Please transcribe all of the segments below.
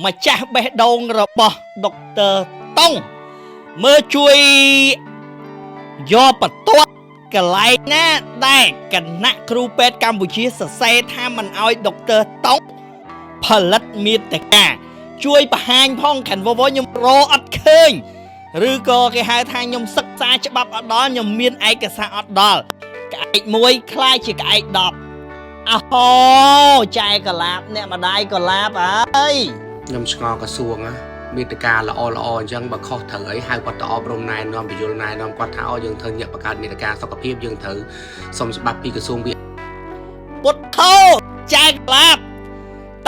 ម្ចាស់បេះដូងរបស់ដុកទ័រតុងមើលជួយយកបន្ទាត់កន្លែងណាដែលគណៈគ្រូពេទ្យកម្ពុជាសរសេរថាមិនឲ្យដុកទ័រតុងផលិតមាតិកាជួយបង្ហាញផងខាន់វវខ្ញុំរកអត់ឃើញឬក៏គេហៅថាខ្ញុំសិក្សាច្បាប់អត់ដល់ខ្ញុំមានឯកសារអត់ដល់ក្អែកមួយคล้ายជាក្អែក10អោហូចែកឡាបអ្នកម្ដាយកឡាបអើយ ខ្ញុំឆ្ងល់ក្រសួងណាមេត្តាល្អល្អអញ្ចឹងបើខុសត្រូវអីហៅគាត់ទៅអប់រំណែនាំបញ្យលណែនាំគាត់ថាអូយើងត្រូវញាក់បង្កើតមេត្តាសុខភាពយើងត្រូវសុំច្បាប់ពីក្រសួងវា ពុទ្ធោចែកឡាប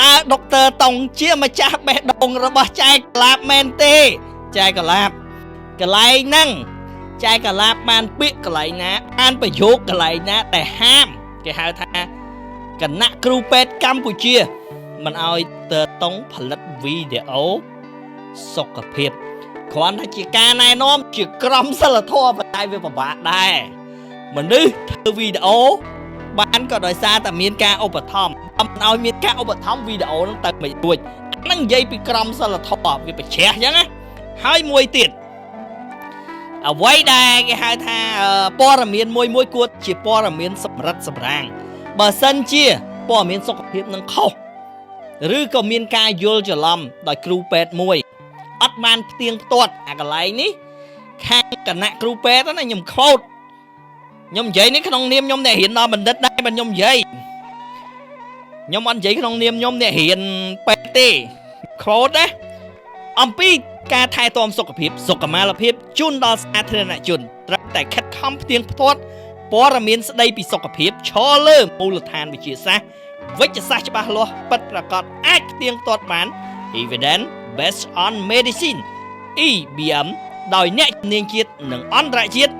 តើដុកទ័រតុងជាម្ចាស់បេះដូងរបស់ចែកឡាបមែនទេចែកឡាបកន្លែងហ្នឹងចែកឡាបបានពាក្យកន្លែងណាបានប្រយោគកន្លែងណាដែលហាមគេហៅថាគណៈគ្រូពេទ្យកម្ពុជាមិនឲ្យទ័រតុងផលិតវីដេអូសុខភាពគ្រាន់តែជាការណែនាំជាក្រមសីលធម៌ប៉ុន្តែវាពិបាកដែរមនុស្សធ្វើវីដេអូ បានក៏ដោយសារតែមានការឧបត្ថម្ភមិនឲ្យមានការឧបត្ថម្ភវីដេអូហ្នឹងទៅមិនរួចអាហ្នឹងនិយាយពីក្រមសីលធម៌វាប្រជ្រះអញ្ចឹងណាហើយមួយទៀតអ្វីដែលគេហៅថាព័ត៌មានមួយមួយគួរជាព័ត៌មានសម្រិតសម្រាំងបើសិនជាព័ត៌មានសុខភាពនឹងខុសឬក៏មានការយល់ច្រឡំដោយគ្រូពេទ្យមួយអត់បានផ្ទៀងផ្ទាត់អាកន្លែងនេះខាងគណៈគ្រូពេទ្យណាខ្ញុំខោតខ្ញុំនិយាយនេះក្នុងនាមខ្ញុំអ្នករៀនដល់បណ្ឌិតដែរបើខ្ញុំនិយាយខ្ញុំអត់និយាយក្នុងនាមខ្ញុំអ្នករៀនពេទ្យទេខោតណាអំពីការថែទាំសុខភាពសុខុមាលភាពជូនដល់សាធារណជនត្រូវតែខិតខំផ្ទៀងផ្ទាត់ព័ត៌មានស្ដីពីសុខភាពឈរលើមូលដ្ឋានវិទ្យាសាស្ត្រវិទ្យាសាស្ត្រច្បាស់លាស់ពិតប្រាកដអាចផ្ទៀងផ្ទាត់បាន Evidence Based on Medicine EBM ដោយអ្នកជំនាញជាតិនិងអន្តរជាតិ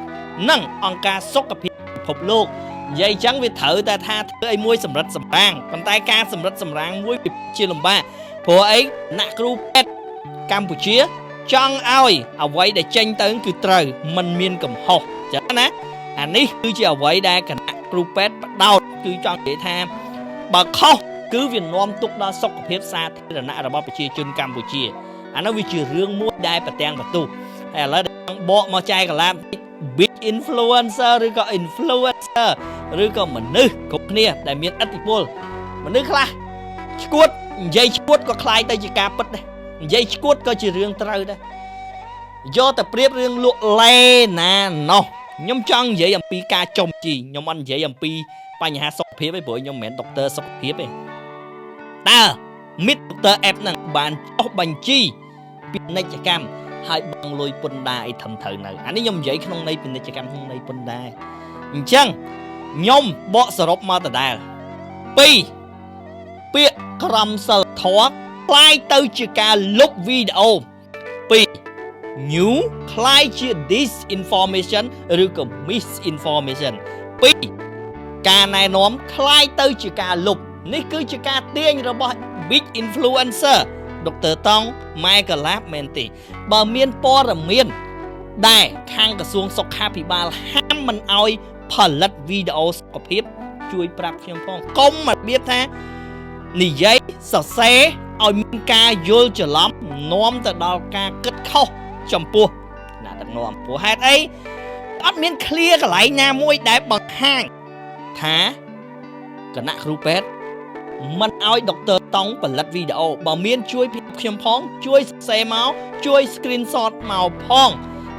និងអង្គការសុខភាពពិភពលោកនិយាយចឹងវាត្រូវតែថាធ្វើអីមួយសម្រិតសម្រាំងប៉ុន្តែការសម្រិតសម្រាំងមួយវាជាលំបាកព្រោះអីអ្នកគ្រូពេទ្យកម្ពុជាចង់ឲ្យអ្វីដែលចេញទៅគឺត្រូវមិនមានកំហុសចឹងណាអានេះគឺជាអ្វីដែលគណៈគ្រូពេទ្យបដោតគឺចង់និយាយថាបើខុសគឺវានាំទុកដល់សុខភាពសាធារណៈរបស់ប្រជាជនកម្ពុជាអានោះវាជារឿងមួយដែលប្រទាំងបន្ទុះហើយឥឡូវចង់បកមកចែកកាឡា big influencer ឬក៏ influencer ឬក៏មនុស្សគ្រប់គ្នាដែលមានឥទ្ធិពលមនុស្សខ្លះឈួតនិយាយឈួតក៏คล้ายទៅជាការពិតដែរនិយាយឈួតក៏ជារឿងត្រូវដែរយកតែប្រៀបរឿងលក់ឡេណាណោះខ្ញុំចង់និយាយអំពីការចុំជីខ្ញុំអត់និយាយអំពីបញ្ហាសុខភាពទេព្រោះខ្ញុំមិនមែនដុកទ័រសុខភាពទេតើមិត្តដុកទ័រអេបហ្នឹងបានចុះបញ្ជីពាណិជ្ជកម្មហើយបង់លុយពន្ធដារអីធំត្រូវនៅអានេះខ្ញុំនិយាយក្នុងន័យពាណិជ្ជកម្មក្នុងន័យពន្ធដារអញ្ចឹងខ្ញុំបកសរុបមកដដែល2ពាក្យក្រមសីលធម៌คล้ายទៅជាការលុបវីដេអូ2 new คล้ายជា disinformation ឬក៏ misinformation 2ការណែនាំคล้ายទៅជាការលុបនេះគឺជាការទាញរបស់ big influencer ដុកទ័រតង់ម៉ែកាឡាបមែនទេបើមានព័ត៌មានដែលខាងក្រសួងសុខាភិបាលហាមមិនអោយផលិតវីដេអូសុខភាពជួយប្រាប់ខ្ញុំផងកុំរបៀបថានិយាយសរសេរឲ្យមានការយល់ច្រឡំនាំទៅដល់ការគិតខុសចំពោះណាដឹកនាំព្រោះហេតុអីអត់មាន clear កន្លែងណាមួយដែលបង្ហាញថាគណៈគ្រូពេទ្យមិនឲ្យដុកទ័រតង់ផលិតវីដេអូបើមានជួយប្រាប់ខ្ញុំផងជួយសរសេរមកជួយ screenshot មកផង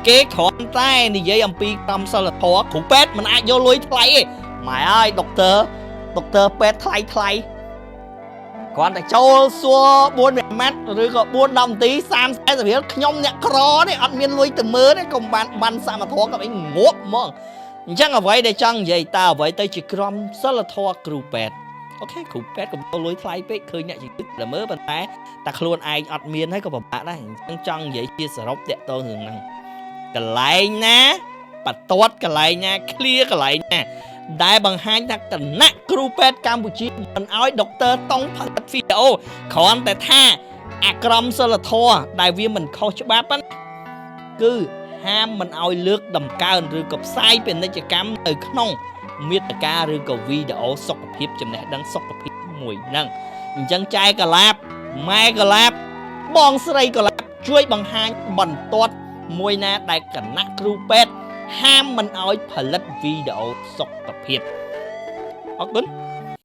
គេគ្រាន់តែនិយាយអំពីក្រមសីលធម៌គ្រូពេទ្យមិនអាចយកលុយថ្លៃទេម៉ែអើយដុកទ័រដុកទ័រពេទ្យថ្លៃថ្លៃគ្រាន់តែចូលសួរ4ម៉ាត់ឬក៏4 10នាទី30 40រៀលខ្ញុំអ្នកក្រនេះអត់មានលុយទៅមើលទេកុំបានបានសមធម៌ក៏អីងាប់ហ្មងអញ្ចឹងអ្វីដែលចង់និយាយតើអ្វីទៅជាក្រមសីលធម៌គ្រូពេទ្យ OK គ្រូពេទ្យកុំយកលុយថ្លៃពេកឃើញអ្នកជំងឺតែមើលប៉ុន្តែតែខ្លួនឯងអត់មានហើយក៏ពិបាកដែរអញ្ចឹងចង់និយាយជាសរុបតាក់ទងរឿងហ្នឹងកន្លែងណាបន្ទាត់កន្លែងណា clear កន្លែងណាដែលបង្ហាញថាគណៈគ្រូពេទ្យកម្ពុជាមិនអោយដុកទ័រតុងផលិតវីដេអូគ្រាន់តែថាអាក្រមសីលធម៌ដែលវាមិនខុសច្បាប់ណាគឺហាមមិនអោយលើកដំកើងឬក៏ផ្សាយពាណិជ្ជកម្មនៅក្នុងមាតិកាឬក៏វីដេអូសុខភាពចំណេះដឹងសុខភាពមួយហ្នឹងអញ្ចឹងចែកកាឡាបម៉ែកាឡាប បងស្រីកលាបជួយបង្ហាញបន្ទាត់មួយណាដែលគណៈគ្រូពេទ្យហាមមិនឲ្យផលិតវីដេអូសុខភាពអរគុណ។